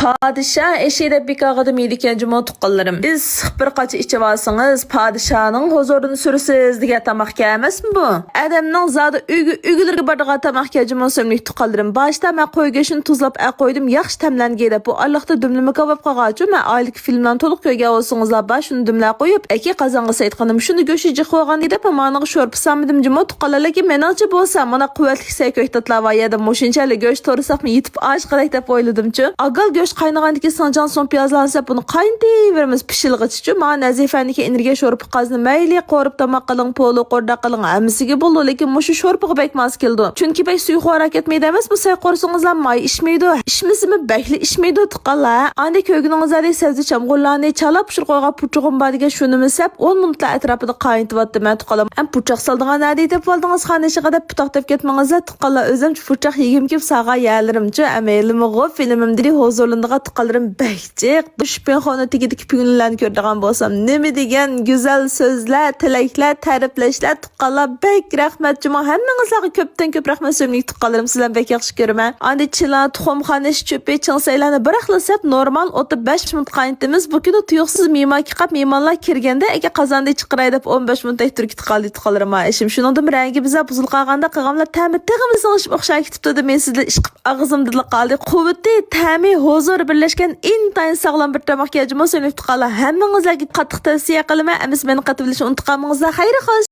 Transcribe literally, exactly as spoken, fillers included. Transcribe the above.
پادىشاھ ئېشى دەپ بىكارغا دېمەيدىكەن جۇمۇ تۇغقانلىرىم. ئىسسىق بىر قاچا ئىچىۋالسىڭىز، پادىشاھنىڭ ھۇزۇرىدىن سۈرىسىز دېگەن تاماقكەن ئەمەسمۇ بۇ؟ ئادەمنىڭ زادى ئۆگە-، ئۆگىلىرىگە بارىدىغان تاماقكەن جۇمۇ سۆملۈك تۇغقانلىرىم. باشتا مەن قوي گۆشىنى تۇزلاپ ئەقويدۇم، ياخشى تەملەنگەي دەپ. بۇ ئارىلىقتا دۈملىمە كاۋاپ قالغاچۇ، مەن ئائىلىدىكى فىلىملارنى تولۇق كۆرگەن بولسىڭىزلار بار، شۇنى دۈملەپ قويۇپ، ئەكى قازانغا سەيتقىنىم، شۇنى گۆشى جىق بولغان دېدى، مانىغا شورپا سالمىدىم جۇمۇ تۇغقانلار. لېكىن مېنىڭچە بولسا، مانا قۇۋۋەتلىك سەي كۆكتاتلار بار يەردە مۇشۇنچە ھەلى گۆش تورىساقمۇ يېتىپ ئاشىقىدەك دەپ ئويلىدىمچۇ. ئاگال گۆش قاينىغاندىن كېيىن سىڭجاڭ سوڭ پىيازلارنى سەپ، بۇنى قاينىتىۋېرىمىز پىشىلغىچىچۇ. مانا نەزىپەنىڭكى ئېنېرگىيە شورپا قازىنى مەيلى قورۇپ تاماق قىلىڭ، پولۇ قورداق قىلىڭ، ھەممىسىگە بولىدۇ. لېكىن مۇشۇ شورپىغا بەك ماس كېلىدۇ. چۈنكى بەك سۈيى خورا كەتمەيدۇ ئەمەسمۇ، سەي قورۇسىڭىزلا ماي ئىچمەيدۇ. ئىچمىسىمۇ بەكلا ئىچمەيدۇ تۇغقانلار. ئاندىن كۆرگىنىڭىزدەك سەۋزە چامغۇرلارنى چالاپ پىشۇرۇپ قويغان پۇرچىقىم بار دېگەن شۇنىمۇ سەپ، ئون مىنۇتلار ئەتراپىدا قاينىتىۋاتتىم مەن تۇغقانلار. ئەم پۇرچاق سالىدىغان نەدە تېپىۋالدىڭىز خانىشىغا دەپ پۇتاق دەپ كەتمىڭىزلار تۇغقانلار. ئۆزۈمچە پۇرچاق يېگۈم كېلىپ سالغان يەرلىرىمچۇ. ئەم ھېلىمۇ غۇ فىلىمىم دېدى ھۇزۇرلىنىدىغان تۇغقانلىرىم بەك جىق. شىپىنخونا تېگىدىكى پىڭلىنلارنى كۆرىدىغان بولسام، نېمە دېگەن گۈزەل سۆزلەر، تىلەكلەر، تەرىپلەشلەر تۇغقانلار. بەك رەھمەت جۇمۇ ھەممىڭىزلارغا كۆپتىن كۆپ رەھمەت سۆملۈك تۇغقانلىرىم، سىلەرنى بەك ياخشى كۆرىمەن. ئاندىن چىلا، تۇخۇم خانىش، چۆپى، چىڭسەيلەرنى بىراقلا سەپ نورمال ئوتتا بەش مىنۇت قاينىتىمىز. بۇ كۈنى تۇيۇقسىز مېھمان كېلىپ، مېھمانلار كىرگەندە ئەكە قازاندىن چىقىراي دەپ ئون بەش مىنۇت تۇرۇپ كېتىپ قالدى تۇغقانلىرىم. ئىشىم شۇنىڭدىن رەڭگى بىزار بۇزۇلۇپ قالغاندا قالغانلار تەمى تېخىمۇ سىڭىشىپ ئوخشاپ كېتىپتۇ دېمەي سىزلەر ئىشقىپ ئاغزىمدىلا قالدى. قۇۋۋىتى، تەمى، ھۇزۇرى بىرلەشكەن ئىنتايىن ساغلام بىر تاماق كەن جۇمۇ سۆملۈك تۇغقانلار. ھەممىڭىزلەرگە قاتتىق تەۋسىيە قىلىمەن. ئەمىسە مېنى قېتىۋېلىشنى ئۇنتۇپ قالمىڭىزلار. خەير خوش.